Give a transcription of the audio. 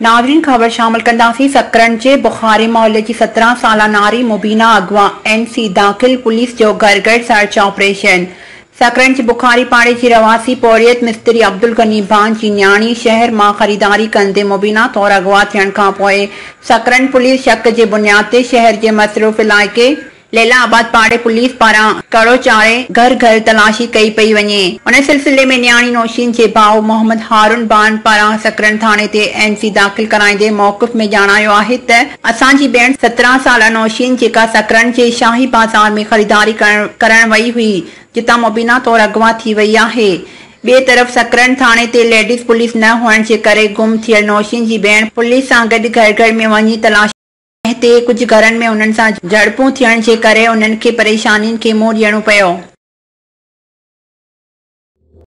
ناظرين خبر شامل ڪنداسين سڪرنڊ جي بخاري محلي جي 17 سالا ناري مبينا اغوا اين سي داخل، پوليس جو گهر گهر سرچ آپريشن. سڪرنڊ جي بخاري پاڙي جي رهواسي پورهيت مستري عبدالغني ڀان جي نياڻي شهر مان خريداري ڪندي مبينا طور اغوا ٿيڻ کانپوء سڪرنڊ پوليس شڪ جي بنياد تي شهر جي مصروف علائقي ليلا آباد پاڙي پوليس پاران ڪڙو چاڙهي گهر گهر تلاشي ڪئي پئي وڃي. ان سلسلي ۾ نياڻي نوشين جي ڀاء محمد هارون بان پاران سڪرنڊ ٿاڻي تي اين سي داخل ڪرائيندي موقف ۾ ڄاڻايو آهي ته اسان جي ڀيڻ 17 سالا نوشين جيڪا سڪرنڊ جي شاهي بازار ۾ خريداري ڪرڻ وئي هئي جتان مبينا طور اغوا ٿي وئي آهي. ٻئي طرف سڪرنڊ ٿاڻي تي ليڊيز پوليس نه هئڻ جي ڪري گم ٿيل نوشين جي ڀيڻ پوليس سان گڏ گهر گهر ۾ وڃي تلاشي جنهن تي ڪجهه گهرن ۾ انهن سان جهڙپون ٿيڻ جي ڪري انهن کي پريشانين کي منهن ڏيڻو پيو.